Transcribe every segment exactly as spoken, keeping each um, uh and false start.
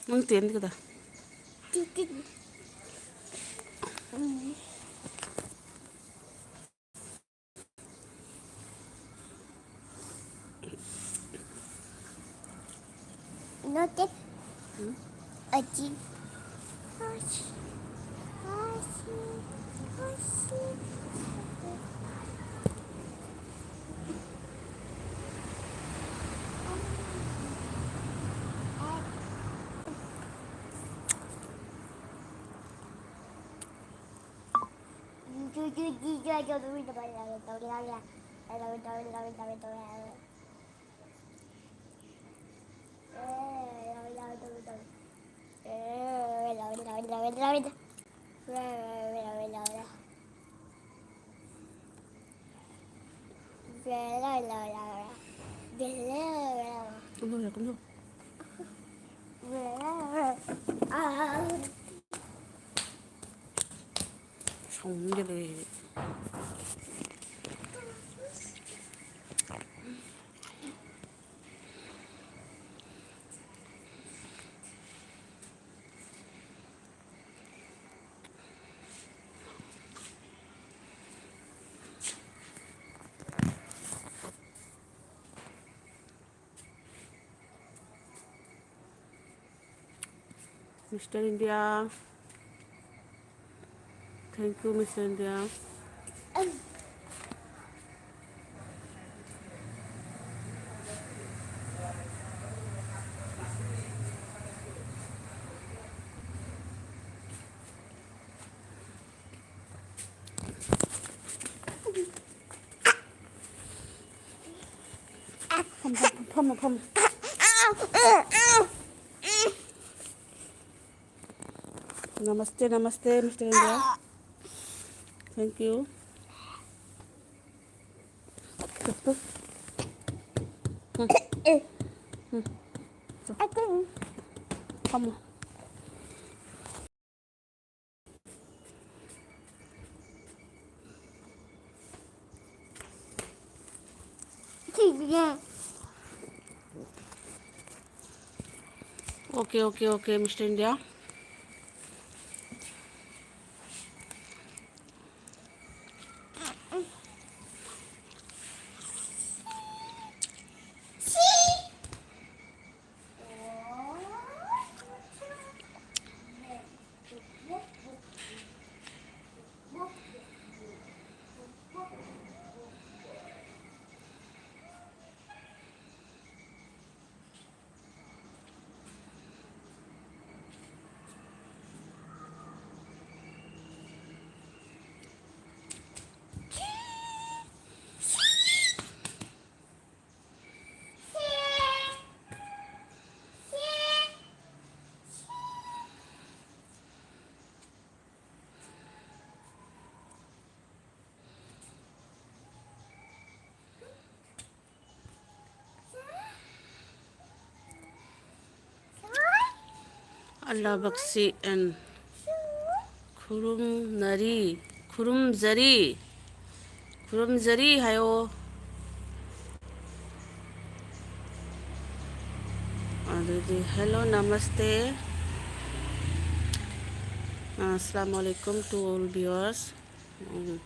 ꯅꯪ ꯇꯦꯟꯗꯤ ꯀꯗꯥꯏ? ꯅꯠꯇꯦ꯫ ꯎꯝ꯫ ꯑꯆꯤ꯫ ꯑꯆꯤ꯫ ꯑꯆꯤ꯫ ꯑꯆꯤ꯫ ꯀꯨꯝꯊꯧ, ꯀꯨꯝꯊꯧ꯫ ꯁꯥꯎꯅꯤꯡꯗꯦ ꯂꯩꯔꯤꯁꯦ꯫ Mister India. Thank you, Mister India. ꯐꯝꯃꯣ, ꯐꯝꯃꯣ, ꯐꯝꯃꯣ, ꯐꯝꯃꯣ꯫ Namaste, namaste, Mister India. Thank you. ꯐꯝꯃꯣ꯫ ꯁꯤꯁꯤꯅꯦ꯫ Okay, okay, okay, Mister India. ꯑꯜꯂꯥ ꯕꯛꯁꯤ ꯑꯦꯟ ꯈꯨꯔꯨꯝꯅꯔꯤ, ꯈꯨꯔꯨꯝꯖꯔꯤ, ꯈꯨꯔꯨꯝꯖꯔꯤ ꯍꯥꯏꯌꯣ꯫ ꯑꯗꯨꯗꯤ hello, namaste, assalamu alaikum to all viewers. ꯎꯝ꯫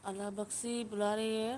अल्लाह बख्शी बुला रही है।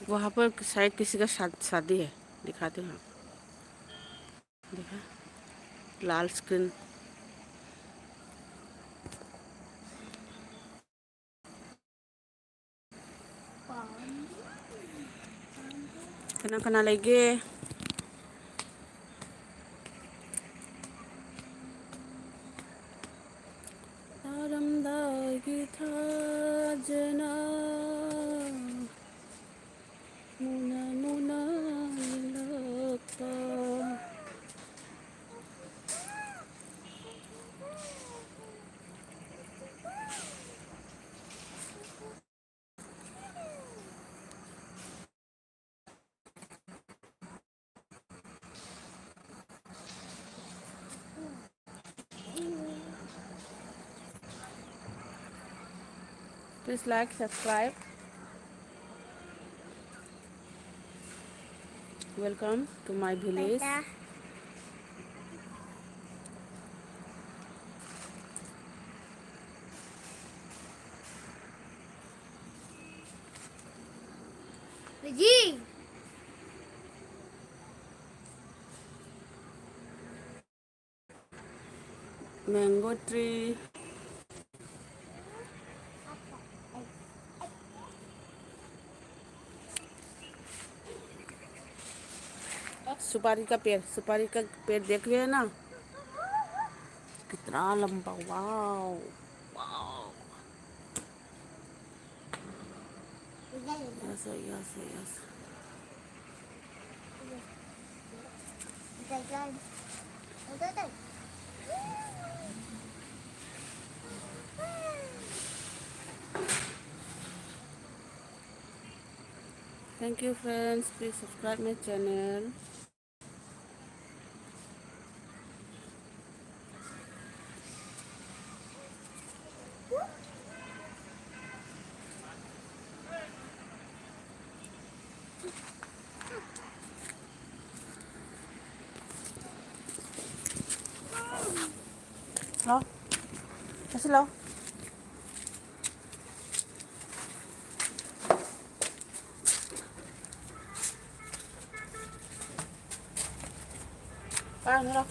वहाँ पर शायद किसी का शाद-, शादी है, दिखाती हूँ आपको। देखा, लाल स्क्रीन। ꯀꯅꯥ ꯀꯅꯥ ꯂꯩꯒꯦ? ꯇꯥꯔꯝꯗꯥꯏꯒꯤ ꯊꯥꯖꯅ ꯃꯨꯟꯅ ꯃꯨꯟꯅ ꯌꯦꯡꯂꯛꯄ꯫ Please like, subscribe. Welcome to my village. Mango tree. सुपारी का पेड़, सुपारी का पेड़ देख रहे हैं ना, कितना लंबा। Wow, wow. Yes, yes, yes. Thank you, friends. Please subscribe my channel. ꯂꯥꯎ꯫ ꯆꯠꯁꯤ ꯂꯥꯎ꯫ ꯀꯥꯡ ꯂꯥꯎ꯫